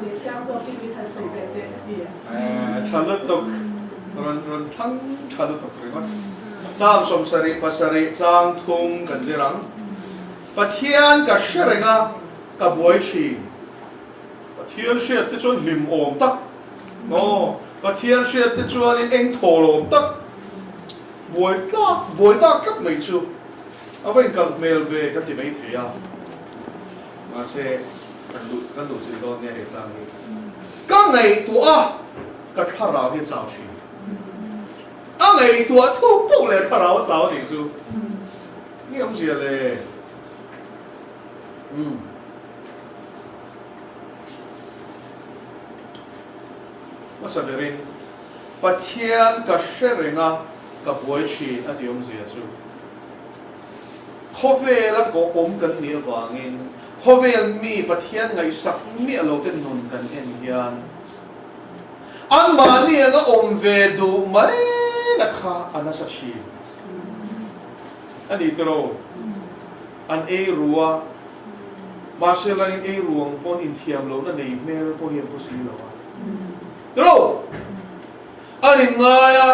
ve chiang zawkin min han sawi ve teh a ti. Tha lutuk, rawn rawn thlang tha lutuk ringawt. Psalm 77 chang thum kan zir ang. Pathian ka hre reng a, ka buai thin. Pathian hriat te chuan hlim awm tak maw? Pathian hriat te chuanin eng thawl awm tak, buai tlak buai tak tlat mai chu a va inkalh hmel ve kan ti mai thei a. Mahse, kan duh kan duh chilh dawn nia hei chang hi. Ka ngaihtuah a, ka thlarau hi a chau thin. A ngaihtuah thuk puk leh thlarau a chau a nih chu. Nge awmzia le? Umm. Hmasa berin, Pathian ka hre reng a, ka buai thin a ti awmzia chu. Khawvela kawh awm kan nih avangin khawvel mi Pathian ngaihsak miah lo te nun kan en hian anmahni anga awm ve duh mai na kha a nasa thin a ni tiraw? An ei ru a, mahse langin ei ru ang pawn inthiam lohna nei hmel pawh hi an pu si lo a. Tiraw? An inngai a,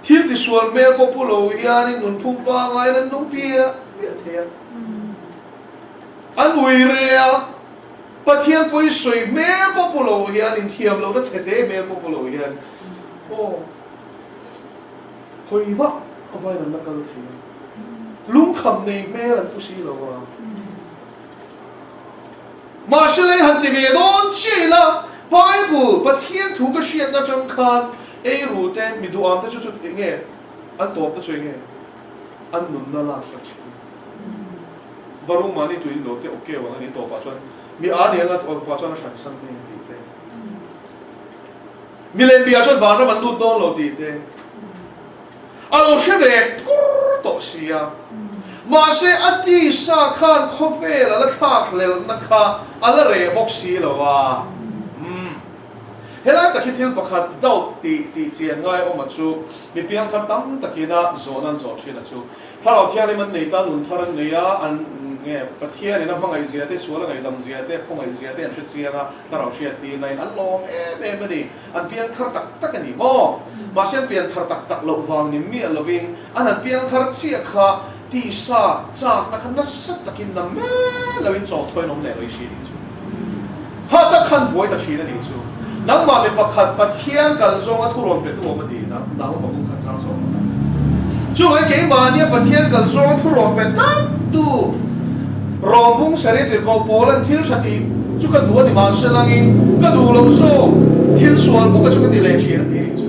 thil tisual hmel pawh pu lo hianin nunphung pangaiin an nung piah piah thei a. An ui re a, Pathian pawhin sawi hmel pawh pu lo hian, inthiam lohna chhe te hmel pawh pu lo hian, aw, hawi vak avain an la kal thei a. Lungkham nei hmel an pu si lo a. Mahse lei han ti ve dawn chiah ila, Bible, Pathian thu ka hriatna atang khan ei ru te, mi duham te chu chu eng nge an tawpna chu eng nge an nunna laksak thin. Varum mahni tuin lo te ok vang a ni tawpah chuan mi a ni anga tawpah chuan a hran san mai tih te. Milem bia chuan vanram an lut dawn lo tih te. A lo hre ve kur tawh si a. Mahse a tisa khan khawvel a la thlak hlelhna kha a la reh bawk si lo a. Umm. Helai tak hi thil pakhat doubt tih tih chian ngai awm a chu mi piangthar tam takin a zawhna an zawh thin a chu. Thlarau Thianghlim an nei ta, nun thar an nei a, an nge Pathianin a hmangaih zia te, sual a ngaihdam zia te, khawngaih zia te an hre chiang a, Thlarau hriat tiin a in an lawm em em a ni. An piang thar tak tak a ni maw? Mahse an pian thar tak tak loh vang ni miah lovin an han piang thar chiah kha tisa chakna kha nasa takin na mai loin chawhthawi an awm leh mai si nih chu. Kha tak khan buai ta thin a nih chu. Nangmah mi pakhat Pathian kal zawnga thu rawn petu awm a ti na, nang awm ang khat chang zawk ang. Chuvangin keimahnia Pathian kal zawnga thu rawn pe tlat tu Rawmbung Sarih Tirhkoh Paula'n thil tha tih chu ka duh a ni mahse langin ka duh loh zawk thil sual bawk a chu ka ti leh thin a ti nih chu.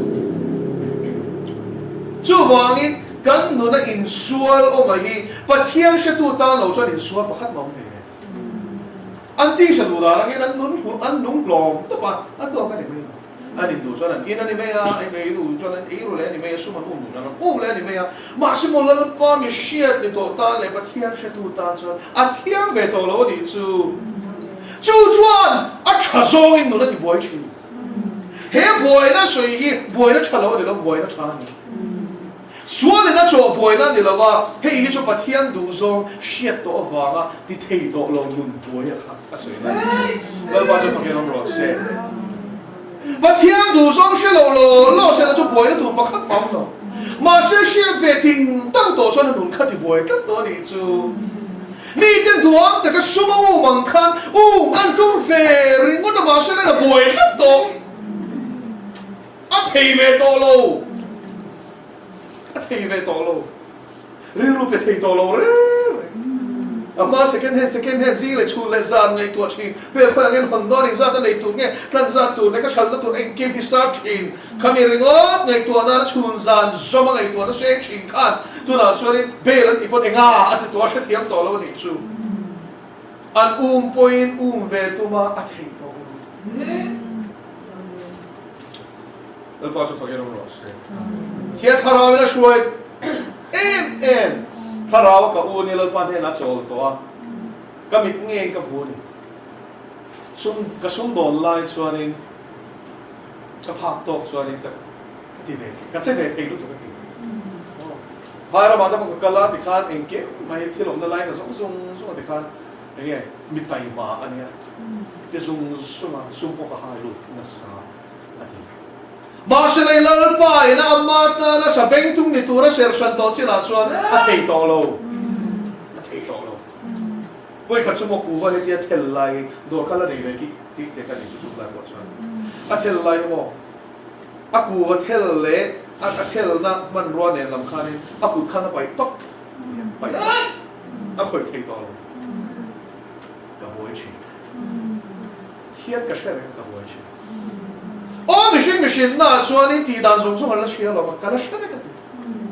Chuvangin kan nuna insual awm a hi Pathian hretu tan lo chuan insual pakhat mah awm thei ve. An tisa duh dan angin an nun an nung hlawm tawp a, a tawk a ni mai. An in duh chuan an in a ni mai a, an ei duh chuan an ei ru leh a ni mai a, sum an um duh chuan an um leh a ni mai a. Mahse maw Lalpa mi hriat ni tawh tan leh Pathian hretu tan chuan a thiang ve tawh lo a nih chu. Chu chuan a tha zawngin nun a ti buai thin. He buaina sawi hi buaina tha lo a ni lo, buaina tha a ni. Sualin a chawh buaina a ni lo a, hei hi chu Pathian duh zawng hriat tawh avanga ti thei tawh lo nun buai a kha a sawi na a ni chu. Lalpa chu fakin awm rawh se. Pathian duh zawng hre lo law law se la chu buaina tur pakhat mah awm lo. Mahse hriat ve ting tang tawh chuan a nun kha ti buai tlat tawh a nih chu. Mite duam taka sum a um ang khan um an tum ve ringawt a mahse la buai tlat tawh. A thei ve tawh lo. A thei ve tawh lo. Rilru pe thei tawh lo reng reng. A hma second hand second hand zing leh chhun leh zan ngaihtuah thin. Hmel khawi angin hawn dawn engzat a nei tur nge, tlan zat tur leh ka hralhna tur engkim hi sar thin. Khami ringawt ngaihtuah nana chhun zan zawm a ngaihtuahna seng thin khan tunah chuanin bail an tih pawn enga a ti tawh a hrethiam tawh lo a nih chu. An um pawhin um ve tuma a theih tawh lo. Lalpa chu fakin awm rawh se. Thia thlarau in a hruai em em. Thlarau a ka u nia Lalpa hnenah a chawl tawh a, ka mit ngeiin ka hmu a ni. Sum ka sum dawn lai chuanin ka phak tawk chuanin ka ka ti ve thei, ka che ve thei lutuk a ti. Phai ramah te pawh ka kal a tikhan engkim mai thil awmna lai ka zawng zung zung a tikhan. Enge mi taima a nia ti zung zung a, sum pawh ka hai lut nasa a ti. Mahse lei Lalpa ina amma tana sa bengtung ni tura ser hran tawh chinah chuan a thei tawh lo, a thei tawh lo. Vawikhat chu maw kuva hetia thel lai dawr kha la nei ve kik tik tek a ni chu chung lai pawh chuan a thel lai hi maw a kuva thel leh a thelna hmanrua nen lam khanin a kut khan a paih tawp paih tawp. A khawih thei tawh lo. Ka buai thin. Thian ka hre reng ka buai thin. Aw mihring mihrinna ah chuanin tih dan zawng zawng an la hria lo a, ka la hre vek a ti.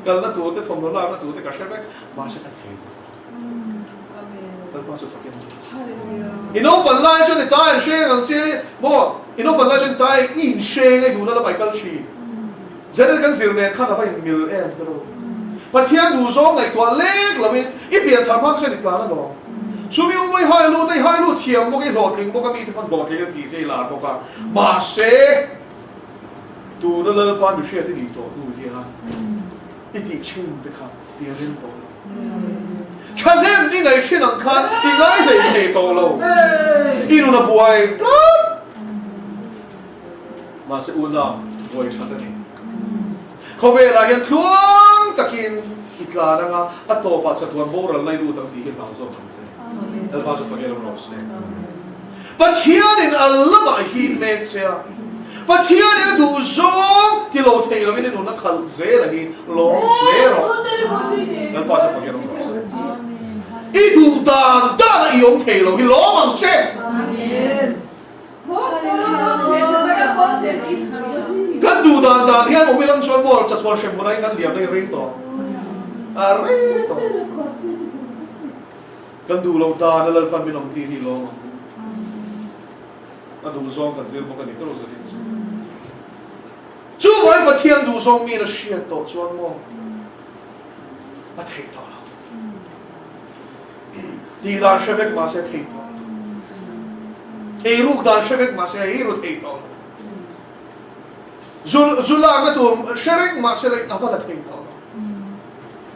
Kalna tur te thawmhnaw lakna tur te ka hre vek, mahse ka thei tawh lo. Lalpa chu fakin a ni. I naupan lai chuan i ta in hreng ang che maw? I naupan lai chuan i ta i inhreng a i duhna lamah i kal thin. General kan zir nen khan a va inmil em te lo. Pathian duhzawng ngaihtuah lek loin i pian thar hma chuan i tlan a lawm. Chumi awm i hai lut a, i hai lut thiam bawk a, i hlawhtling bawk a, mite khan hlawhtling an tih che i lar bawk a. Mahse, tuna Lalpa mi hriat i nih tawh hnu hian i tih thin te kha ti a rem tawh lo. Thahnem i ngaih thin ang khan i ngai hlei thei tawh lo. I nun a buai tlat. Mahse unau buai that a ni. Khawvelah hian tluang takin i tlan anga a tawpah chatuan boral lai lut ang tih hi hlau zawk ang che. Lalpa chu fak elo rawh se. Pathianin a lamah hi mek che a, Pathianin a duh zawng ti lo thei lovin i nun a khalh zel a hi lawm hle rawh. Lalpa chu fak elo rawh se. I duh dan dan a i awm thei lo hi lawm ang che. Kan duh dan dan hian awm ilang chuan maw chatuan hrem hunah hi kan liam na hi rei tawh a rei tawh. Kan duh loh dan a Lalpan min awm tih hi lawm ang. A duh zawng kan zir bawk a ni ka Rosaline chu. Chuvangin Pathian duh zawng miin a hriat tawh chuan maw a theih tawh lo. Tih dan hre vek mahse a thei tawh lo. Ei ruk dan hre vek mahse a ei ru thei tawh lo. Zu zu lakna tur hre vek mahse la a va la thei tawh lo.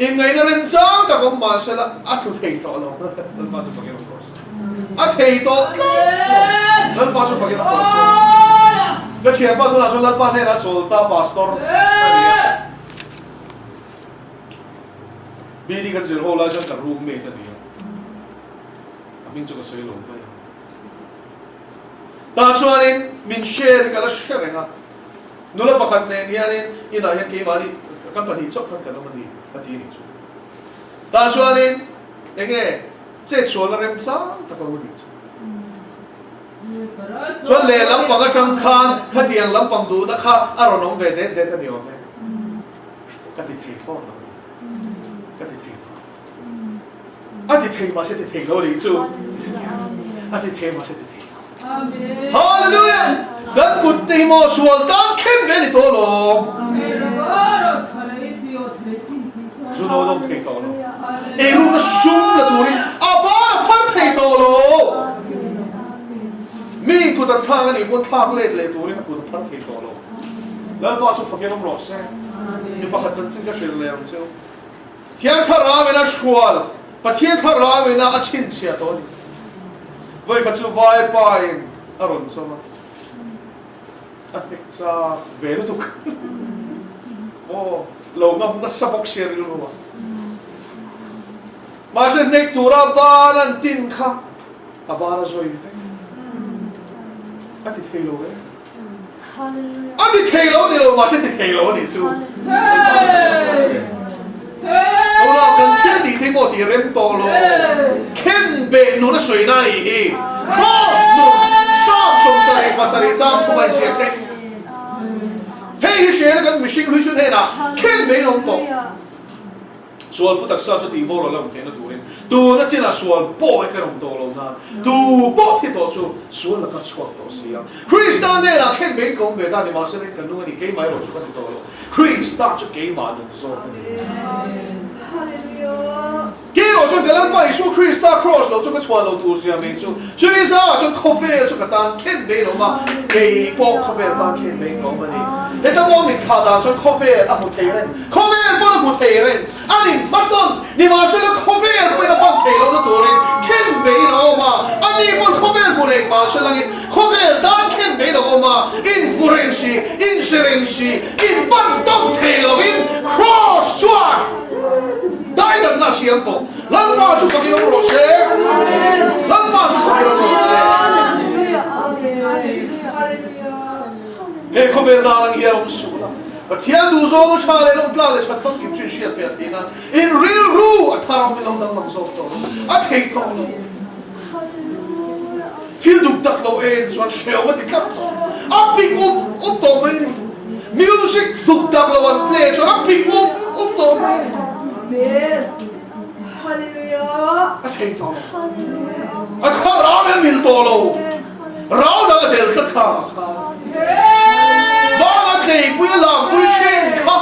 Inngaihna remchang tak awm mahse la a tlu thei tawh lo. Lalpa chu fakin awm tawh se. A thei tawh tlat lo. Lalpa chu fakin awm tawh se. Ka thianpa tunah chuan Lalpa hnenah chawl ta pastor a ni a. BD kan zir ho lai chuan ka roommate a ni a, a hming chu ka sawi lo mai a. Tah chuanin min share hi ka la hre reng a, nula pakhat nen hianin inah hian keimahni kan pahnih chauh khan kan awm a ni ka ti a nih chu. Tah chuanin enge chetsualna remchang tak a awm a nih chu. Chuan lehlam pang atang khan khatiang lampang duhna kha a rawn awm ve det det a ni awm e. Ka ti thei thlawt lo a ni. Ka ti thei thlawt. A ti thei mahse ti thei lo a nih chu. A ti thei mahse ti thei lo. Hallelujah! Kan kut te hi maw sual tan khem ve a ni tawh lo. Zu no lo thei tawh lo. Eirukna sum la turin a ban a phar thei tawh lo. Mi kut an thlak a nih pawn thlak let leh turin a kut a phar thei tawh lo. Lalpa chu fakin awm rawh se. Mi pakhat chanchin ka hrilh leh ang cheu. Thiang thlarau in a hrual, Pathian thlarau in a a chhinchhiah tawh a ni. Vawikhat chu vaipa in a rawn chawm a, a hnek chak ve lutuk. Aw, lo ngam nasa bawk sia rilru a. Mahse hnek tura ban an tin kha a ban a zawi vek. A ti thei lo e. A ti thei lo ni lo mahse ti thei lo a nih chu. Tuna kan thil tih thei pawh tih rem tawh lo. Khen beh nun a sawi na nih hi. Cross nun 77 chang thum a inziak thei. Hei hi hriat a kan mihring hlui chu hnenah khen beh in awm tawh. Sual pu taksa chu tih bawr a la awm theihna turin tuna chinah sual pawh hi kan awm tawh lo nan tu pawh thi tawh chu sual laka chhuak tawh si a. Krista hnenah khen bein ka awm ve ta ni mahse lei ka nung a ni keimah erawh chu ka ni tawh lo. Krista chu keimah nung zawk a ni. Kei erawh chuan ka Lalpa Isua Krista Kraws lo chu ka chhuah lo tur zia mai chu chumi zangah chuan khawvel chu ka tan khen bein a awm a. Kei pawh khawvel tan khen mai ka awm a ni. Heta maw mitthla dan chuan khawvel a hmu thei reng, khawvel pawn a hmu thei reng, an inhmatawn, nimahsela khawvel pawhin a pan thei lohna turin khen beiin a awm a, ani pawn khawvel hmu reng mahselangin khawvel tan khen beiin a awm a, inhmu reng si, inhre reng si, inpan tawn thei loin Kraws chuan daidamna a siam tawh. Lalpa chu fakin awm rawh se. Lalpa chu fakin awm rawh se. He khawvel dan ang hian awm suh la, Pathian duhzawng a tha leh lawm tlak leh that famkim chu in hriat ve a theih nan in rilru a thar awm in lo danglam zawk tawh lo, a thei tawh lo. Thil duk tak lo en chuan hrehawm a ti tlat tawh. A pik up up tawh mai a ni. Music duk tak lo an play chuan a pik up up tawh mai a ni. A thei tawh lo. A thlarau in a mil tawh lo. Rau dang a tel tlat kha ang khan. Bang a tleipui a langpui hring kha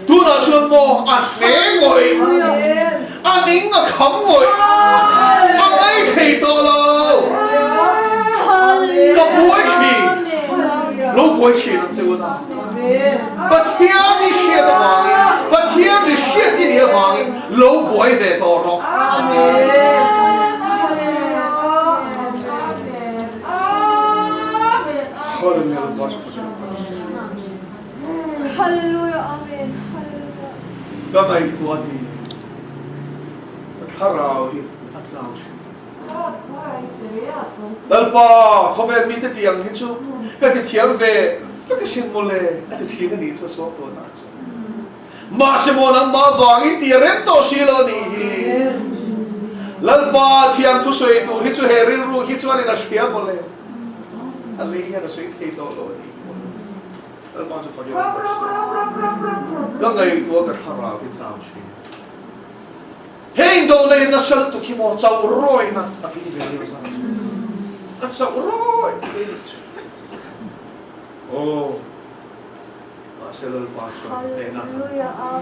tunah chuan maw a hle ngawih. A ning a kham ngawih. A ngai thei tawh lo. Ka buai thin. Lo buai thin ang che u na. Pathian i hriat avangin, Pathian mi hriat i nih avangin lo buai ve tawh rawh. Ka ngaihtuah ni ka thlarau hi a chau thin. Lalpa, khawvel mite tih ang hi chu ka ti thiam ve vek asin mawle a ti thin a nih chu a suak tawh nah chu. Mahse maw nangmah vangin tih a rem tawh si lo a nih hi. Lalpa thiam thusawi tur hi chu he rilru hi chuanin a hria mawle. A lei hian a sawi thei tawh lo a nih mawle. Lalpa chu fak i awm bawk si. Ka ngaihtuah ka thlarau hi chau thin. Heng do lei nasa lutuk hi maw chauh rawihna a tling ve lio zan chu. A chauh rawih thei nih chu. Aw, mahse Lalpa chuan hnehna a chang tawh.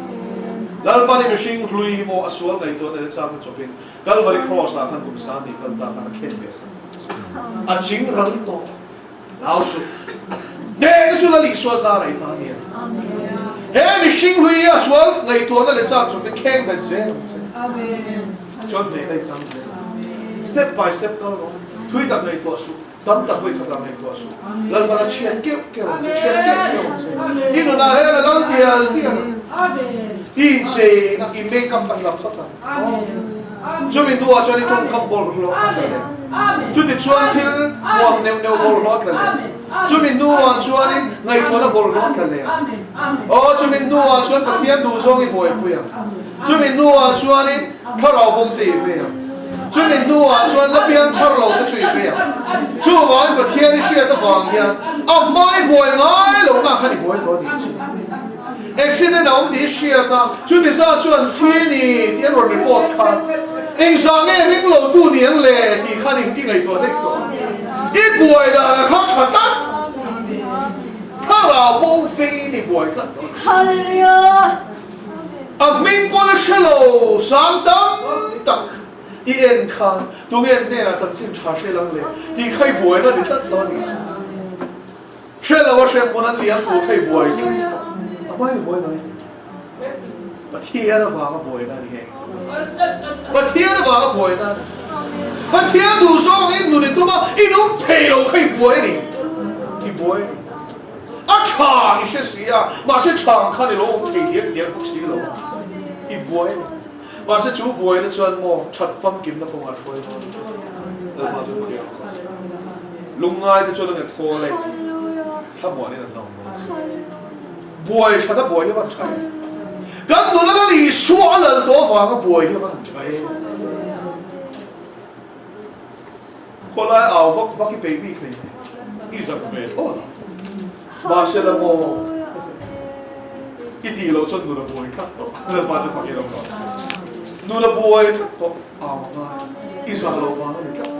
Lalpa nih mihring hlui hi maw a sual ngaihtuah na leh chak na chawpin Kalvari Cross ah khan kum sangni kal ta khan a khen ve sak. A ching ral tawh. Nau suh. Hnehna chu Lal Isua zar a ita nia. He mihring hlui a sual ngaihtuahna leh chak chawpin kheng bet zel ang che. Chuan hnehna i chang zel ang. Step by step kal rawh. Thui tak ngaihtuah suh. Tam tak vawi khat ah ngaihtuah suh. Lalpan a chhiat keuh keuh ang che, chhiat keuh keuh ang che. I nunah hian a lal tial tial ang. I incheina, i make up a hla phawt ang. Chumi hnuah chuan i tawngkam bawlhhlawh a tla leh. Chutichuan thil nuam neuh neuh bawlhhlawh a tla leh. Chumi hnuah chuanin ngaihtuahna bawlhhlawh a tla leh ang. Aw, chumi hnuah chuan Pathian duhzawng i buaipui ang. Chumi hnuah chuanin thlarau bawngte i vei ang. Chumi hnuah chuan la piang thar lo te chu i vei ang. Chuvangin Pathian i hriat avang hian a hma i buai ngai lohna khan i buai tawh a nih chu. Accident a awm tih i hriat a, chuti zat chuan thi a ni tih an rawn report kha engzah nge ring lo tu ni ang le tih khan i ngaihtuah daih tawh a. I buai dan a kha tha tlat, thlarau bo vei ni buai tlat tawh a ni. A hming pawn a hre lo sang tam tak i en khan tunge an hnenah chanchin tha hre lang le tih kha i buaina ni tlat tawh a nih chu. Hre lo a hrem hmun an liam tur kha i buai tlat tawh. A hmai ni buai mai. Pathian avanga buaina a ni heng. Pathian avanga buaina a ni. Pathian duh zawng in nun i tum a, i nung thei lo kha i buai a ni. I buai a ni. A tha i hre si a, mahse thang khan i lo awm thei diak diak bawk si lo. I buai a ni. Mahse chu buaina chuan maw that famkimna kawngah hruai dawn che. Lalpa chu fak i ang rawh se. Lungngai te chuan a nge thaw leh thlamuanin an la awm dawn che. Buai that a buai hi a van tha em? Kan nuna Lal Isua a lal tawh avanga buai hi a van tha em? Khawlai au vak vak i peih bik hlei nen i zak ve thaw lo. Mahse la maw i tih loh chuan nula buai tlat tawh. Lalpa chu fak i lo rawh se. Nula buai tlat tawh au ngai i zak loh vang a ni tlat.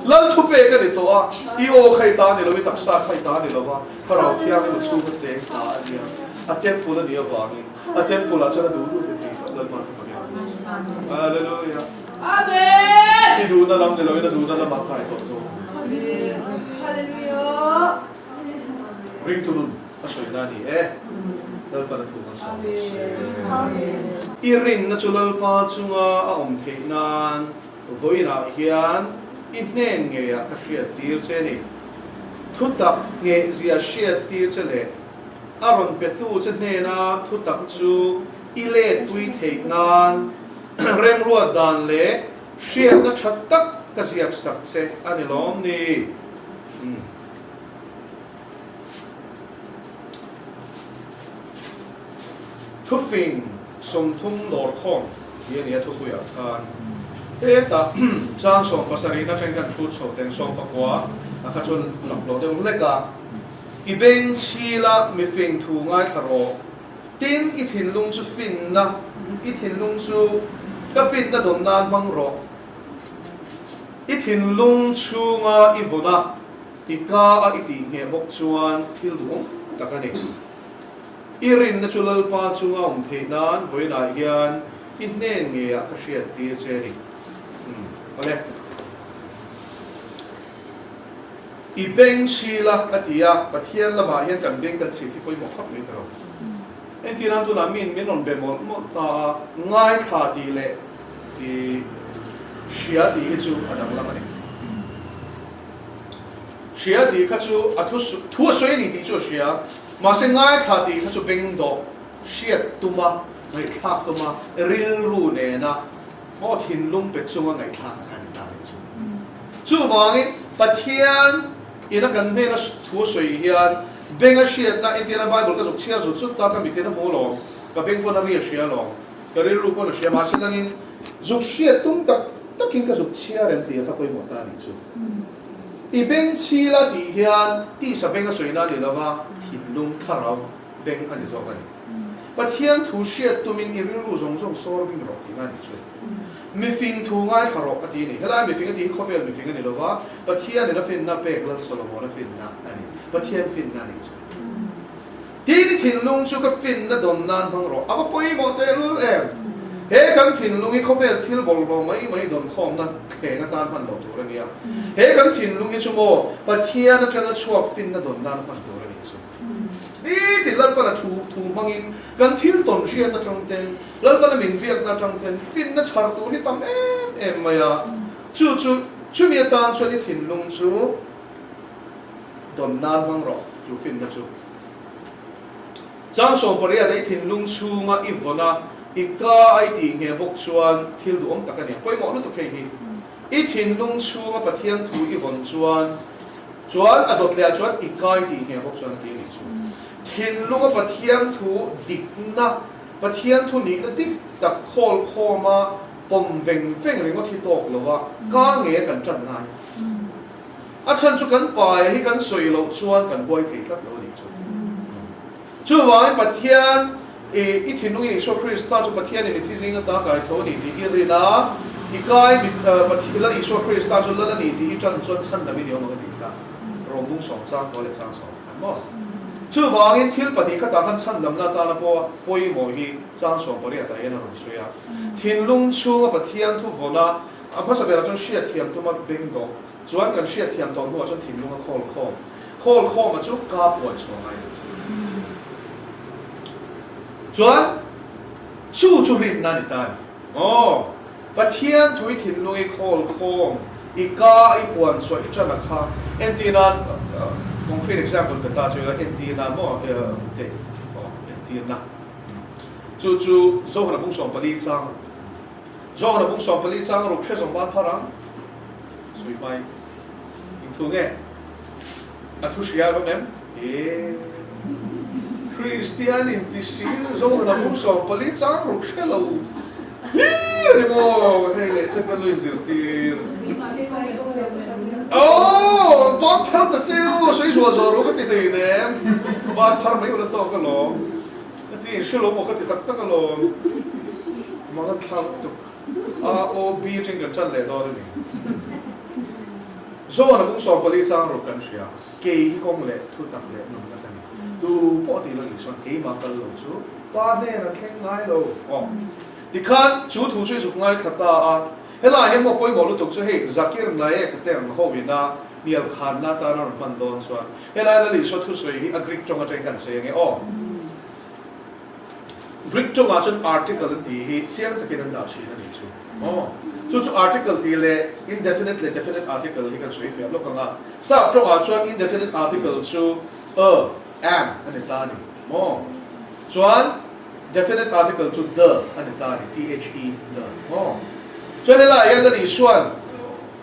Lal thupek a ni tawh a, i aw kha i ta ni lo, i taksa kha i ta ni lo va, Thlarau Thianghlim a chhung a cheng ta a nia. A temple a nih avangin a temple ah chuan a duh duh ti thei tawh. Lalpa chu fak i lo rawh se. Hallelujah. I duhna lam ni loin a duhna lamah kai tawh zawk ang che. Ringtu nun a sawina a ni e. Lalpan a thu kan sawi bawk se. I rinna chu Lalpa chunga a awm theih nan vawiinah hian i hnen ngeiah ka hriattir che a ni. Thutak nghehzia hriattir che leh a rawn petu che hnena thutak chu i letpui theih nan remruat dan leh hriatna tha tak ka ziak sak che a ni lawm ni. Thufing 30 lawrkhawm tih a ni a thupuiah khan hetah chang 70 atangin kan hrut chho teng 19 a kha chuan laklawh deuh hlek a, I beng chhila mifing thu ngaithla rawh, tin i thinlung chu finna, i thinlung chu ka finna dawn nan hmang rawh, i thinlung chhunga i vawn a, I ka a i tih ngheh bawk chuan thil duhawm tak a ni. I rinna chu Lalpa chunga awm theih nan vawiinah hian i hnen ngeiah ka hriat tir che a ni. Umm, awle. I beng chhil a, a ti a, Pathian lamah hian kan beng kan chhil hi pawimawh khawp mai ta lo. Entirnan tunah min min rawn be mawlh mawlh ta a, ngaithla tih leh i hria tih hi chu a danglam a ni. Hria tih kha chu a thu thu a sawi a ni tih chu a hria, mahse ngaithla tih kha chu beng dawh hriat tuma ngaihthlak tuma rilru nena maw thinlung pe chunga ngaihthlak a kha a ni ta leh chu. Chuvangin Pathian ina kan hnena thu a sawi hian beng a hriatna entirna Bible ka zuk chhiar zut zut ta ka mitin a hmu alawm, ka beng pawn a ri a hria alawm, ka rilru pawn a hria mahse dangin zuk hriat tum tak takin ka zuk chhiar em tih a kha pawimawh ta a nih chu. I beng chhil a tih hian tisa beng a sawina a ni lo va, thinlung thlarau beng a ni zawk a ni. Pathian thu hriat tumin i rilru zawng zawng sawr bing rawh tihna a ni chu. Mifing thu ngaithla rawh a ti a ni. Helai mifing a tih hi khawvel mifing a ni lo va, Pathianin a finna pek Lal Solomon-a finna a ni. Pathian finna a nih chu. Tin i thinlung chu ka finna dawn nan hmang rawh. A va pawimawh tehlul em! He kan thinlung hi khawvel thil bawlhhlawh mai mai dawn khawmna thleng atan hman loh tur a nia. He kan thinlung hi chu maw Pathian atanga chhuak finna dawn nan hman tur a nih chu. Nitin Lalpana thu thu hmangin kan thil tawn hriat atang ten, Lalpana min biakna atang ten finna chhar tur hi tam em em mai a. Chu chu chumi atan chuan i thinlung chu dawn nan hmang rawh chu finna chu. Chang 18 a i thinlung chhunga i vawn a, i ka a i tih ngheh bawk chuan thil duhawm tak a ni. Pawimawh lutuk hei hi. I thinlung chhunga Pathian thu i vawn chuan, chuan a dawt leh ah chuan i ka i tih ngheh bawk chuan a ti a nih chu. Thinlunga Pathian thu dikna, Pathian thu nihna dik tak khawl khawma pawm veng veng ringawt hi tawk lo a, ka nge a kan ṭan ngai. A chhan chu kan paia hi kan sawi loh chuan kan huai thei tlat lo a nih chu. Chuvangin Pathian i i thinlungin Isua Krista chu Pathianin i thi zing ata kai tho a ni tih i rin a, i kai mit Pathian Lal Isua Krista chu Lal a ni tih i ṭan chuan chhan lam i ni awm ang a tih kha Rawmbung sawm chang kua leh chang sawm an maw? Chuvangin thil pahnih khatah khan chhan lamna atana pawh pawimawh hi chang 18 ah hian a rawn sawi a. Thinlung chhunga Pathian thu vawn a, a hmasa berah chuan hriatthiam tuma beng dawh Chuan kan hriatthiam tawh hnuah chuan thinlung a khawl khawm. Khawl khawma chu ka puan chhuah ngai lo chu. Chuan chu chu rinna a ni ta a ni. Aw, Pathian thu i thinlung i khawl khawm, i ka i puan chhuah i ṭan a kha. Entir nan, concrete example pe ta chu ila, entir nan maw, teh, aw, entirna. Chu chu Zohana bung 14 chang. Zawng bung 14 chang ruk hre zawng ban phar ang. Sui hmai. Eng thu nge? A thu hria rawng em? Ee. Kristian in ti si zawng bung 14 chang ruk hre lo. Hlir a ni maw? Hei leh che ka lu in zirtir. Aww, ban phar ta che u, sui zuah zuah ru ka ti hlei nem. Ban phar mai ula tawk alawm. Ka ti hre lo maw ka ti tak tak alawm. Mang a thlak tuk. A O B atangin kan chan leh dawn a ni. Zawn a bung 14 chang ruk kan hria. Kei hi kawng leh thu tak leh nunna ka ni. Tu pawh tih lo nih chuan keimah kal lo chu pa hnen a thleng ngai lo. Aw. Tikhan chu thu chu i zuk ngaithla ta a. Helai hian maw pawimawh lutuk chu hei Zakir Naik te ang ho ina. Hnial khanna atana rawn hman dawn chuan helai Lal Isua thusawi hi a Greek tawng atangin kan sawi ange aw. Greek tawngah chuan article an tih hi chiang takin an dah thin a nih chu aw. Chu chu article tih leh indefinite leh definite article hi kan sawi fiah lawk ang a. Sap tawngah chuan indefinite article chu a, an a ni ta a ni maw? Chuan definite article chu the a ni ta a ni, T-H-E, the maw? Chuan helaiah hian Lal Isua'n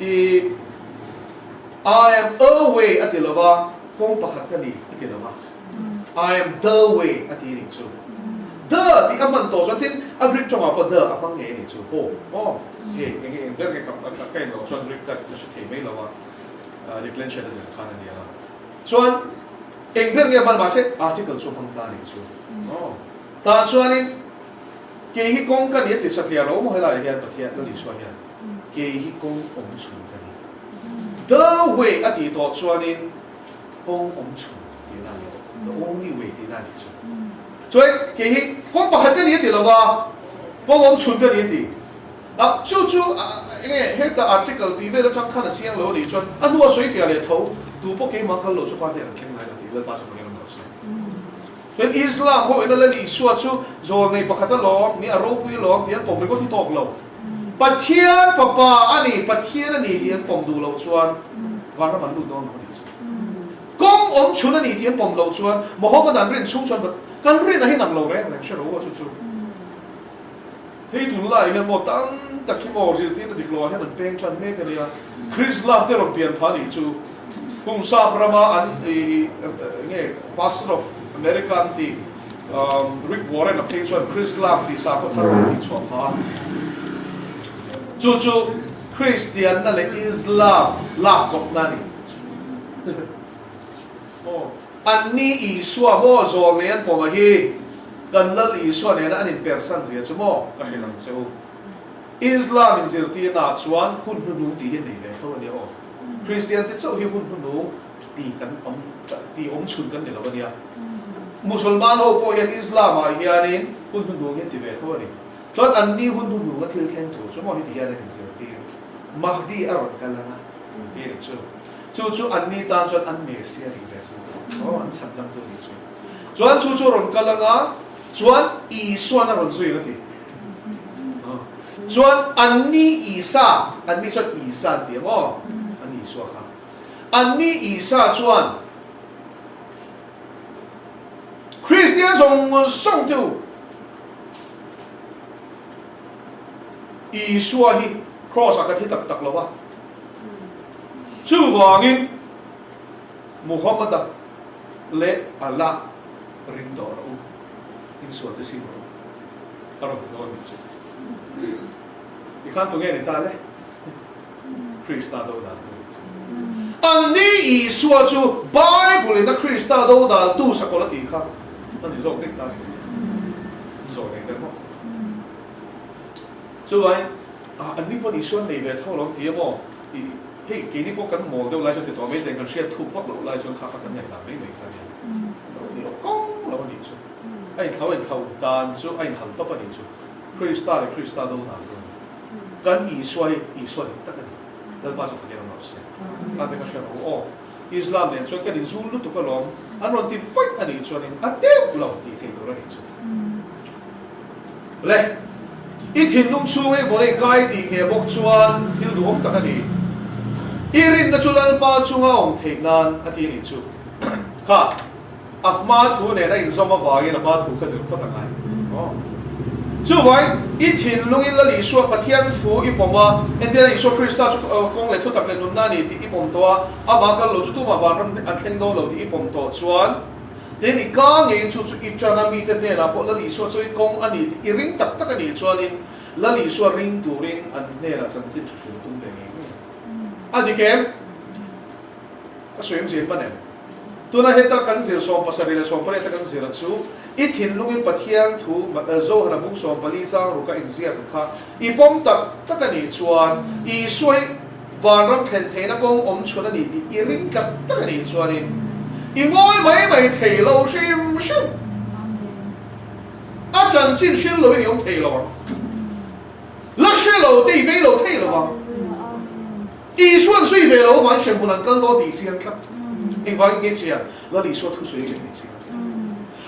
i I am a way a ti lo va, kawng pakhat ka ni a ti lo va, I am the way a ti a nih chu. The tih a hman tawh chuan tin a Greek tawngah pawh the a hmang ngei a nih chu. Haw maw? Hei eng nge eng ber nge ka ka en loh chuan Greek ka hre thei mai lo a, declension a zir khan a nia. Chuan eng ber nge a hman mahse article chu a hmang ta a nih chu. Aw. Tah chuanin kei hi kawng ka ni a ti satliah lo maw helaiah hian Pathian Lal Isua hian kei hi kawng awm chhun ka ni. The way a tih tawh chuanin kawng awm chhun tihna a ni tawh. The only way tihna a nih chu. Chuan kei hi kawng pakhat ka ni a ti lo va, kawng awm chhun ka ni a ti. A, chu chu enge heta article tih vel atang khan a chiang lo a nih chuan a hnua sawi fiah leh tho, tu pawh keimah kal lo chu pa hnen an thleng ngai lo tih Lalpa chu fangin a hmu se. Chuan Islam ho ina Lal Isua chu zawl nei pakhat a lawm, ni a ropui lawm tih an pawm ringawt hi tawk lo. Pathian fapa a ni, Pathian a ni tih an pawm duh loh chuan vanram an lut dawn lo a nih chu. Kawng awm chhun a ni tih an pawm loh chuan Mohammed an rin chhung chuan kan rin a hi nang lo reng reng hre ro a chu chu. Hei tunlaiah hian maw tam tak hi maw zirtirna dik loah hian an peng tan mek a nia. Krislam te rawn pian phah nih chu hung sap rama an ih nge Pastor of America an tih Rick Warren a phei chuan Krislam tih sakhaw thar rawn tih chhuah phah a. Chu chu Kristianna leh Islam lak kawpna a ni. Maw Anni Isua maw zawl nei an pawm a hi kan Lal Isua nena an inpersan zia chu maw ka hrilh ang che u. Islam inzirtirna ah chuan hun hnuhnung tih hi nei ve tho a nia aw. Kristian te chauh hi hun hnuhnung ti kan awm ti awm chhun kan ni lo a nia. Musulman ho pawh hian Islam ah hianin hun hnuhnung hi an ti ve tho a ni. Chuan anni hun hnuhnung a thil thleng tur chu maw heti hian an inzirtir. Mahdi a rawn kal ang a, tih a nih chu. Chu chu anni tan chuan an Messia nih ve chu aw, an chhan dam tu nih chu. Chuan chu chu rawn kal anga chuan Isuan a rawn zui ang a ti. Chuan anni Isa, anni chuan Isa an ti ang aw, an Isua kha. Anni Isa chuan Kristian zawng zawng te u, Isua hi Kraws ah ka thi tak tak lo va. Chuvangin Muhammad-a leh Allah ring tawh rawh u, insual te sim rawh u, a rawn ti dawn nih chu. Tikhan tunge ni ta le? Krista dodaltu nih chu. Anni Isua chu Bible-in a Krista dodaltu sakawlh a tih kha a ni zawk dik ta nih chu. Zawh nei tel maw? Chuvangin anni pawh Isua an nei ve tho lo ti a maw? Ih, hei keini pawh kan mawl deuh lai chuan ti tawh mai teh, kan hriat thuk vak loh lai chuan kha kha kan ngaihdan mai mai kha nia. Lo ni awk kawng lo a nih chu. A inthlau a inthlau dan chu a inhal tawp a nih chu. Krista leh Krista do dan chu a ni. Kan Isua hi Isua dik tak a ni. Lalpa chu takin a nawr se. Kha te ka hria lo aw. Islam nen chuan kan inzul lutuk alawm. An rawn ti vaih a nih chuanin a deuh lo tih theih tur a nih chu. Le, i thinlung chhung i vawn i kai tih nghe bawk chuan thil duhawm tak a ni. I rinna chu Lalpa chunga awm theih nan a ti a nih chu. Kha, a hma thu nen a inzawm avangin a hma thu kha zir phawt a ngai. Aw. Chuvangin, i thinlungin Lal Isua Pathian thu i pawm a, entirna Isua Krista chu kawng leh thutak leh nunna a ni tih i pawm tawh a, amah kal lo chu tumah vanram an thleng dawn lo tih i pawm tawh chuan, Tin, i ka ngeiin chu chu i ṭan a, mite hnenah pawh Lal Isua chu i kawng a ni tih i ring tak tak a nih chuanin Lal Isua ring turin an hnenah chanchin ṭha hrilh tum ve ngei ngei a dik em? Ka sawi awmzia in hman em? Tuna heta kan zir 78 leh 18 a kan zir a chu i thinlungin Pathian thu Zohana bung 14 chang ruka inziak kha i pawm tak tak a nih chuan Isua hi Vanram thlen theihna kawng awm chhun a ni tih i ring tlat tak a nih chuanin i ngawi mai mai thei lo hrim hrim. A chanchin hrilh loin i awm thei lo ang. La hre lo te i vei lo thei lo ang. Isuan zui ve lo avangin hremhmun an kal dawn tih chiang tlat. Engvangin nge chiang? Lal Isua thusawi reng ni chiang tlat.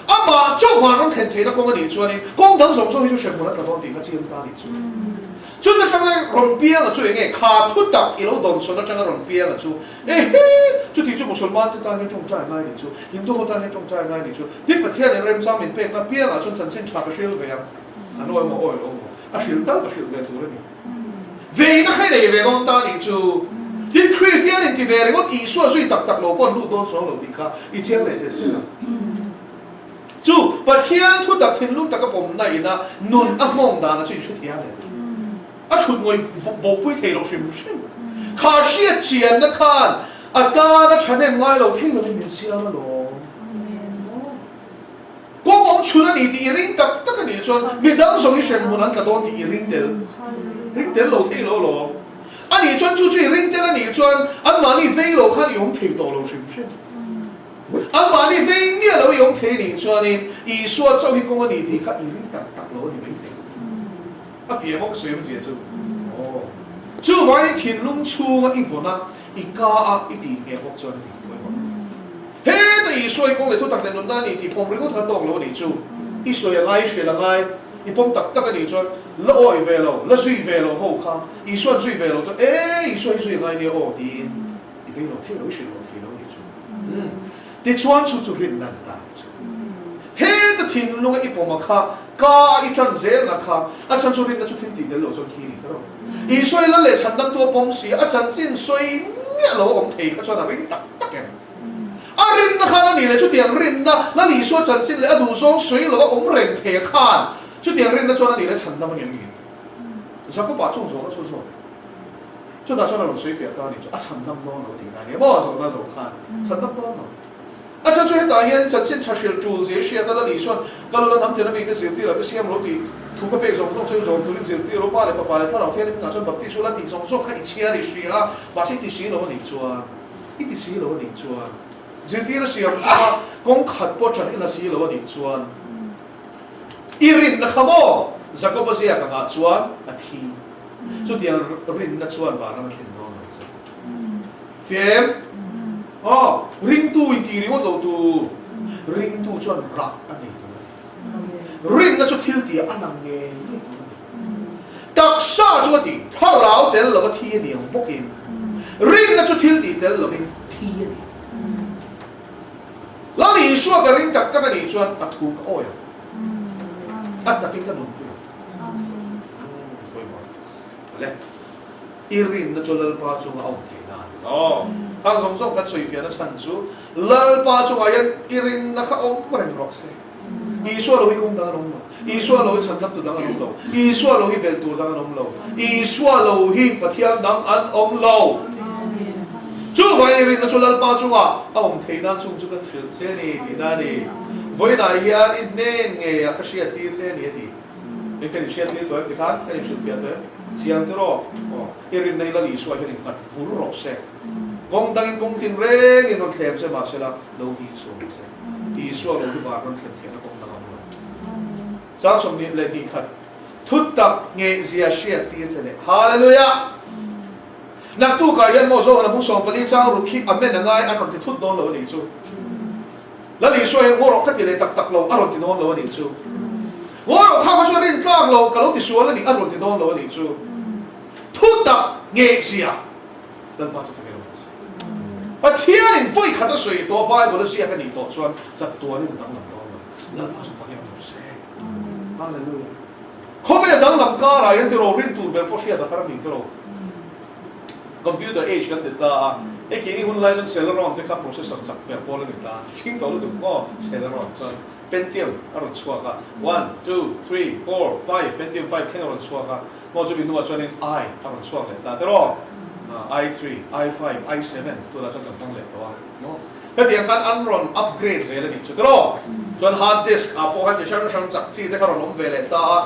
Amah chauh vanram thlen theihna kawng a nih chuanin kawng dang zawng zawng hi chu hremhmun a tla dawn tih kha chiang ta a nih chu. Chun atanga rawn pianga chu enge kha thu tak i lo dawnsawn atanga rawn pianga chu ehe chuti chu Musulman te tan hian tawngtai ngai nih chu, Hindu ho tan hian tawngtai ngai nih chu, tin Pathian in remchang min pekna piangah chuan chanchin tha ka hril ve ang, an awi maw awi lo maw, a hril tal ka hrilh ve tur a ni. Veina kha i nei ve dawn ta nih chu, tin Kristian in ti ve ringawt Isua zui tak tak lo pawh an lut dawn chuang lo tih kha i chiang leh tel tel ang. Chu Pathian thu tak thinlung taka pawmna ina nun a nghawng dana chu inhrethiam em? A thut ngawih bawhpui thei lo hrim hrim. Kha hriat chianna khan a tana thahnem ngai lo thei lovin min siam alawm. Kawng awm chhun a ni tih i ring tak tak a nih chuan midang zawng i hrem hmun an tla dawn tih i ring tel ring tel lo thei lo alawm. A nih chuan chu chu i ring tel a nih chuan anmahni vei lo khan i awm thei tawh lo hrim hrim. Anmahni vei miah lo i awm thei nih chuanin Isua chauh hi kawng a ni tih kha i ring tak tak lo a ni maithei. A fiah maw ka sawi awmzia chu? Aw. Chuvangin i thinlung chhunga i vawn a, i ka a i tih ngheh bawk chuan a tih pawimawh. Heta Isua i kawng leh thutak leh nunna a ni tih pawm ringawt kha tawk lo a nih chu. I sawi a ngai, i hriat a ngai, i pawm tak tak a nih chuan la awi ve lo, la zui ve lo ho kha Isua'n zui ve lo chuan e Isua hi zui a ngai nia aw tiin I vei lo thei lo, i hrilh lo thei lo nih chu. Umm. Tichuan chu chu rinna ni ta nih chu. Heta thinlunga i pawm a kha, ka a i ṭan zelna kha, a chhan chu rinna chu thil tih tel lo chuan thi ni ta lo. Isua i lal leh chhan dangtu a pawm si a, a chanchin sawi miah lo a awm thei kha chuan a ring tak tak em? A rinna khan a nih leh chutiang rinna, Lal Isua chanchin leh a duhzawng sawi lo a awm reng thei a khan, chutiang rinna chuan a nih leh chhan dam a ngem ngin. Jakob-ah chung zawhna chu zawk. Chutah chuan a rawn sawi fiah ta a nih chu, a chhan dam dawn lo tih na nia maw zawhna zawh khan chhan dam dawn lo. A chhan chu hetah hian chanchin tha hrilh tul zir hriat a la nih chuan ka lo la hnam tina mite zirtir ah te siam lo tih thu ka pek zawng zawng chu zawm turin zirtir lo pa leh fapa leh thlarau thianghlim hnenah chuan baptis ula tih zawng zawng kha i chhiar i hria a, mahse i ti si lo a nih chuan i ti si lo a nih chuan zirtir a siam kha kawng khat pawh ṭan i la si lo a nih chuan i rinna kha maw Jakob-a ziak angah chuan a thi. Chutiang rinna chuan vanram a thlen dawn lo che. Fem? Aw, ringtu in tih ringawt lo tur. Ringtu chuan rah a nei tur a ni. Rinna chu thil tih ah a lang ngei ngei tur a ni. Taksa chu a ti, thlarau tel lova thi a ni ang bawkin, rinna chu thil tih tel lovin thi a ni. Lal Isua ka ring tak tak a nih chuan a thu ka awi ang. A takin ka nunpui ang. Le, i rinna chu Lalpa chunga a awm theih nan a ni maw? Khang zawng zawng khan sawifiahna chhan chu Lalpa chungah hian i rinna kha awm reng rawh se. Isua lo hi kawng dang an awm lo. Isua lo hi chhandamtu dang an awm lo. Isua lo hi belh tur dang an awm lo. Isua lo hi Pathian dang an awm lo. Chuvangin i rinna chu Lalpa chungah a awm theih nan chung chu kan hrilh che a ni tihna a ni. Vawiinah hian i hnen ngeiah ka hriattir che a ni a ti. Hei kan inhriattir tawh em tikhan kan inhrilhfiah tawh em? Chiang te rawh. Aw, i rinna hi Lal Isua hian innghat bur rawh se. Kawng dangin kawng tin rengin rawn thlem che mahsela lo hi chhuang che. Isua lo hi van rawn thlen theihna kawng dang a awm lo. Chang 21 Thutak ngehzia hriattir che leh Hallelujah! Naktukah hian maw Zohana bung 14 chang ruk hi Amen a ngai an rawn ti thut dawn lo a nih chu. Lal Isua hian ngaw rawh ka ti leh tak tak lo a rawn ti dawn lo a nih chu. Ngaw rawh kha kha chu a rin tlak lo ka lo ti sual a nih a rawn ti dawn lo a nih chu. Thutak ngehzia Lalpa chu fak emaw se. Pathianin vawi khat a sawi tawh Bible a ziak a nih tawh chuan chatuanin a danglam dawn lo. Lalpa chu fak emaw se. Hallelujah. Khawvel danglam karah hian tiraw rin tur ber pawh hriat a har a nih tiraw. Computer age kan ti ta a, hei keini hun lai chuan Celeron te kha processor chak ber pawl a ni ta, chhing tawh lutuk maw Celeron chuan Pentium a rawn chhuak a, one, two, three, four, five, Pentium five thleng a rawn chhuak a, maw chumi hnuah chuanin i a rawn chhuak leh ta tiraw, i three, i five, i seven tunah chuan kan hmang leh tawh a maw, hetiang khan an rawn upgrade zel a nih chu tiraw, chuan hard disk ah pawh khan chi hrang hrang chak chi te kha rawn awm ve leh ta a.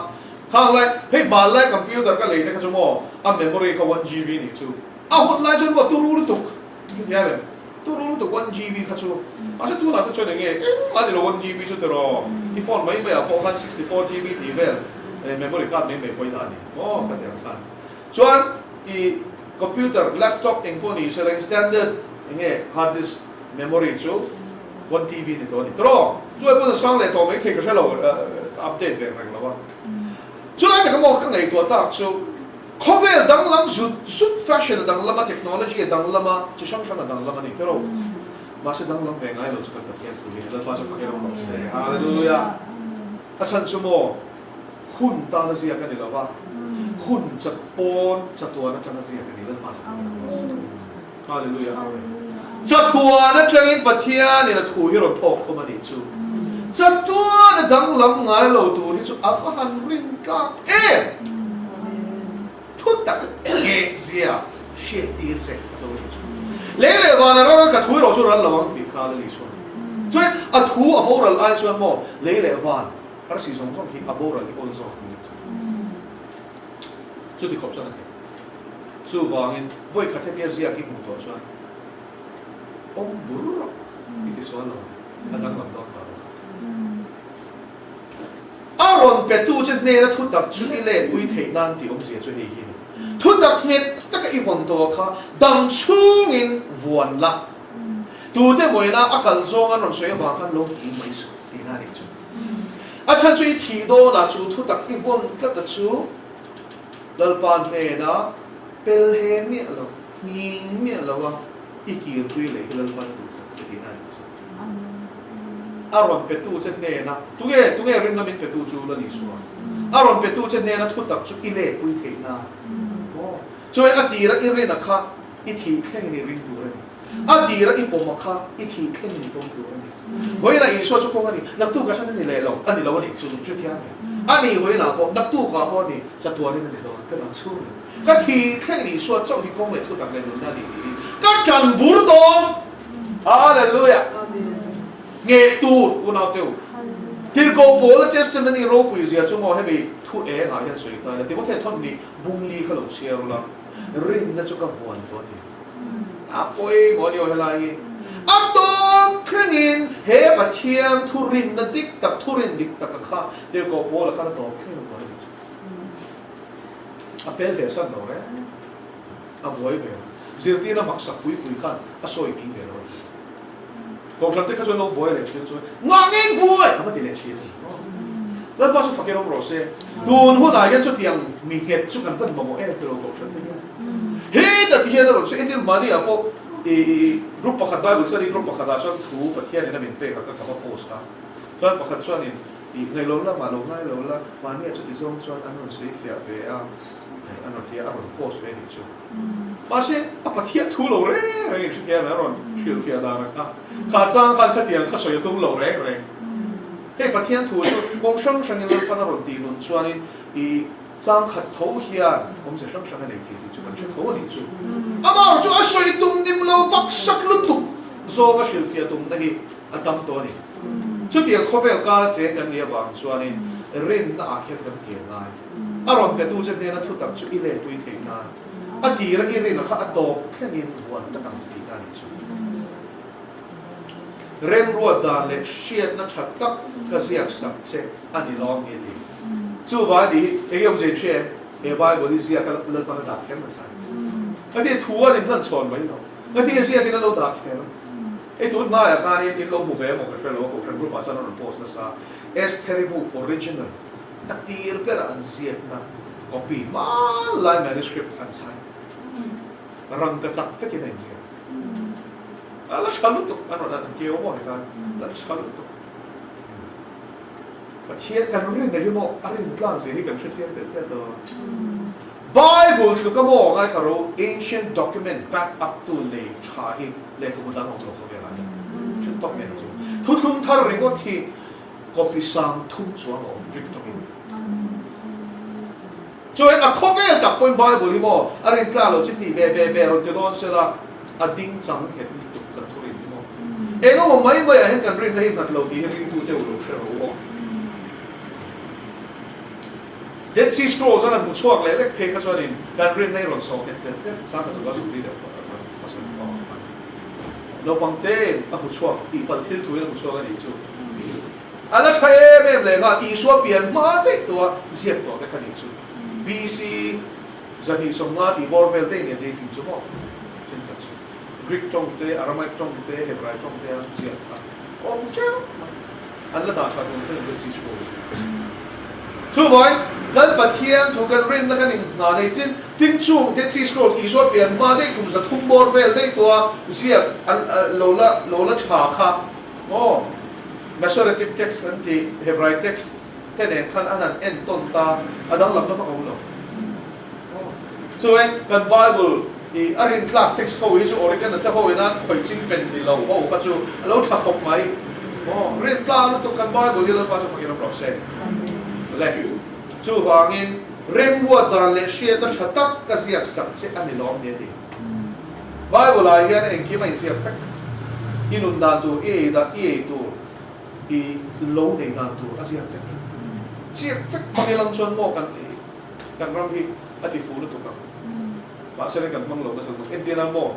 Khang lai, hei hmanlai computer ka lei te kha chu maw a memory kha one GB nih chu. A hun lai chuan maw turu lutuk hetiang em? Turu lutuk one GB kha chu. Mahse tunah te chuan eng nge engmah ni lo one GB chu tiraw i phone mai mai ah pawh khan 64 GB tih vel memory card mai mai pawh i dah a ni maw khatiang khan. Chuan i. Computer, laptop eng pawh ni sela in standard eng nge hard disk memory chu one TB ni tawh a ni tawh. Chu ai pawn a sang leh tawh mai thei ka hre lo, ka update ve reng lo a. Chulai taka maw ka ngaihtuah tak chu khawvel danglam zut zut fashion a danglam a, technology a danglam a, chi hrang hrang a danglam a ni tawh. Mahse danglam ve ngai lo chu kan Pathian thu hi Lalpa chu fak emaw rawh se. Hallelujah. A chhan chu maw hun tana ziak a ni lo va, hun chat pawn chatuan atanga ziak a ni Lalpa chu fak emaw rawh se. Hallelujah. Chatuan atangin Pathianin a thu hi rawn thawk khawm a nih chu. Chatuan a danglam ngai lo tur hi chu a va han rin tlak em! Thu tak nge zia hriat tir che a to nih chu. Lei leh vana ram a ka thu erawh chu ral lo ang tih kha la ni chuan. Chuan a thu a boral ai chuan maw lei leh van arsi zawng zawng hi a boral hi awl zawk ni chu. Chuti khawp chuan a thei. Chuvangin vawi khat hetia ziak i hmuh tawh chuan awm bur rawh i ti sual lo ang, a danglam dawn tawh lo. A rawn petu che hnena thutak chu i letpui theih nan tih awmzia chu hei hi a ni. Thutak nghet taka i vawn tawh kha dam chhungin vuan la. Tute mawina a kal zawng an rawn sawi avang khan lo nghing mai suh tihna a nih chu. A chhan chu i thih dawnah chu thutak i vawn tlat a chu Lalpa hnena pel he miah lo, nghing miah lo a i kirpui leh hi Lalpa na duhsak che tihna a nih chu. A rawn petu che hnena, tunge, tunge rinna min petu chu la ni sual. A rawn petu che hnena thutak chu i lehpui theih nan. Aw, chuan a tira i rina kha i thih thlengin i ring tur a ni. A tira i pawma kha i thih thlengin i pawm tur a ni. Vawiinah Isua chu kawng a ni, naktukah chuan a ni leh lo, a ni lo a nih chu hrethiam em? A ni vawiinah pawh, naktukah pawh a ni, chatuanin a ni dawn, ka dang chhungin. Ka thih thlengin Isua chauh hi kawng leh thutak leh nunna a ni tih hi ka ṭan bur dawn. Hallelujah! Ngheh tur unau te u. Tirhkoh Paula testimony ropui zia chu maw hemi thu eng ah hian sawi ta ila Timothea thawn nih bungli kha lo chhiar ula, rinna chu ka vuan tawh a ti. A pawimawh a ni aw helai hi. A tawp thlengin he Pathian thu rinna dik tak, thu rin dik taka kha Tirhkoh Paula khan a tawp thleng a vuan a nih chu. A pel ve san lo reng. A buai ve lo. Zirtirna maksak pui pui khan a sawi ding ve lo a ni. Kohhran te kha chuan lo buai leh thin chuan ngangin buai a va ti leh thin a ni. Lalpa chu fakin awm rawh se. Tun hunah hian chutiang mi nghet chu kan van mamawh em tilo kohhran te hian. Heta ti hian a rawn sawi entir mahni ah pawh i group pakhat Bible study group pakhat ah chuan thu Pathian in a min pek a ka ka va post a. Chuan pakhat chuanin i ngailo lamah lo ngailo la mahni ah chuti zawng chuan an rawn sawi fiah ve a. An rawn ti a, a rawn post ve a nih chu. Mahse, a Pathian thu lo reng reng in hrethiam a rawn hrilhfiah dan a kha. Kha chang khan khatiang kha sawi a tum lo reng reng. Hei Pathian thu chu kawng hrang hrangin Lalpan a rawn tih nun chuanin i chang khat tho hian awmze hrang hrang a nei thei tih chu kan hre tho a nih chu. Amah chu a sawi tum nim lo baksak lutuk zawnga hrilhfiah tumna hi a tam tawh a ni. Chutiang khawvel kara cheng kan nih avang chuanin rinna ah khian kan hnial ngai. A rawn petu che hnena thutak chu i lehpui theih nan a tira i rina kha a tawp thlengin vuan tak ang che tih na nih chu. Remruat dan leh hriatna tha tak ka ziak sak che a ni lawm hi a ti. Chuvang a nih hi enge awmzia in hria em? He Bible hi ziak a Lalpan a dah kher nasa a ni. Ka ti thu an inhlan chhawn mai lo. Ka ti a ziakin a lo dah kher. Hei tun hnaiah khanin in lo hmu ve emaw ka hre lo a, Kohhran group ah chuan a rawn post nasa a, Estheri bu original. A tir berah an ziakna copy hmanlai manuscript an chhai. Rangka chak vekin a inziak. A la tha lutuk an rawn an keu maw hekhan la tha lutuk. Pathian kan rinna hi maw a rin tlak zia hi kan hre chiang telh telh dawn. Bible tluka maw ngaithla ro ancient document back up tu nei tha hi lehkhabu dang awm lo khawvelah hian hre tawp mai ang chu. Thuthlung thar ringawt hi Copy sang thum chuang a awm rik tawkin. Chuan a khawvel tak pawhin Bible hi maw a rin tlak loh chi tih be be be rawn ti dawn sela a ding chang nghet lutuk kan thu rin hi maw. Eng emaw mai mai ah hian kan rinna hi nghat lo tih hi ringtute u lo hre ro aw. Dead Sea Scrolls an han hmu chhuak leh lek phei kha chuanin kan rinna hi rawn sawh nghet telh telh sang kha chu a zuk li deuh phawt a pasal pawh a hman. Naupang tein a hmu chhuak tih palh thil thuin a hmu chhuak a nih chu. A la tha em em leh nghal Isua pian hma daih tawha ziak tawh te kha nih chu. BC. 250 tih bawr vel daih nia dating chu maw thenkhat chu Greek tawng te, Aramaic tawng te, Hebrai tawng te a ziak kha awm teuh mai. An la dah tha tur te Dead Sea Scrolls hi. Chuvai, kan Pathian thu kan rinna kan inhna nei tin, tin chung Dead Sea Scrolls Isua pian hma daih kum 300 bawr vel daih tawha ziak an lo la lo la tha kha maw Masoretic text an tih Hebrai text te nen khan an han entawn ta a danglamna vak a awm lo. Chuai kan Bible i a rintlak text ho hi chu Origen a te ho ina khawih ching pen ni lo ho kha chu a lo tha khawp mai. Aw, rintlak lutuk kan Bible hi Lalpa chu fakin awm rawh se. Le, chuvangin remruat dan leh hriatna tha tak ka ziak sak che a ni lawm ni a ti. Bible ah hian engkim a inziak vek. I nun dan tur, i ei dan, i ei tur, i lo nei dan tur a ziak vek. Ziak vek hmang ilang chuan maw kan Kan ram hi a ti fuh lutuk ang. Mahse kan hmang lo nasa lutuk. Entirna maw?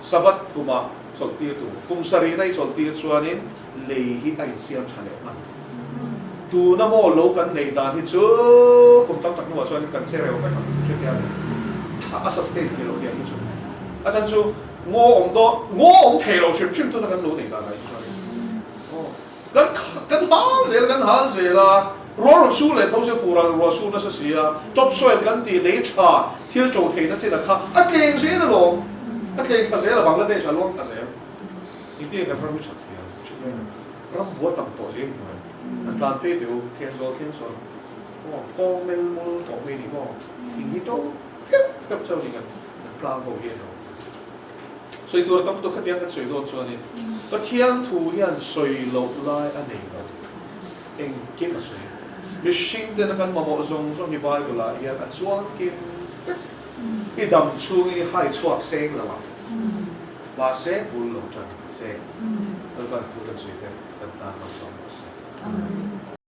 Sabbath kumah chawlh tir tur. Kum sarihna i chawlh tir chuanin lei hi a insiam tha leh hman. Tuna maw lo kan neih dan hi chu kum tam tak hnuah chuanin kan che reu vek ang. Hrethiam em? A sustain thei lo tiang hi chu. A chhan chu ngaw awm dawn, ngaw awm thei lo hrim hrim tuna kan lo neih dan ah hi chuanin. Aw. Kan kan hal zel kan hal zel a, ruah rawn sur leh tho se fur ah ruah sur nasa si a, top soil kan tih lei tha thil to theihna chin a kha a tleng zel alawm, a tleng thla zel a Bangladesh ah luang thla zel. Engtin nge kan ram hi that thei ang? Hrethiam em? Ram bua tam tawh zel hnuai an tlan phei teh u, Thenzawl thleng sawn maw kawng mel mul tawh mai ni maw thing hi to pheuh pheuh chauh a ni kan tlang ho hi a lo. Sawi tur a tam tuk khatiang kan sawi dawn chuanin Pathian thu hian sawi loh lai a nei lo, engkim a sawi. Mihring tena kan mamawh zawng zawng hi Bible ah hian a chuang kim vek. I dam chhungin i hai chhuak seng lo ang, mahse bul lo tan che. Lalpan thu kan sawi te kan tan malsawm rawh se. Amen.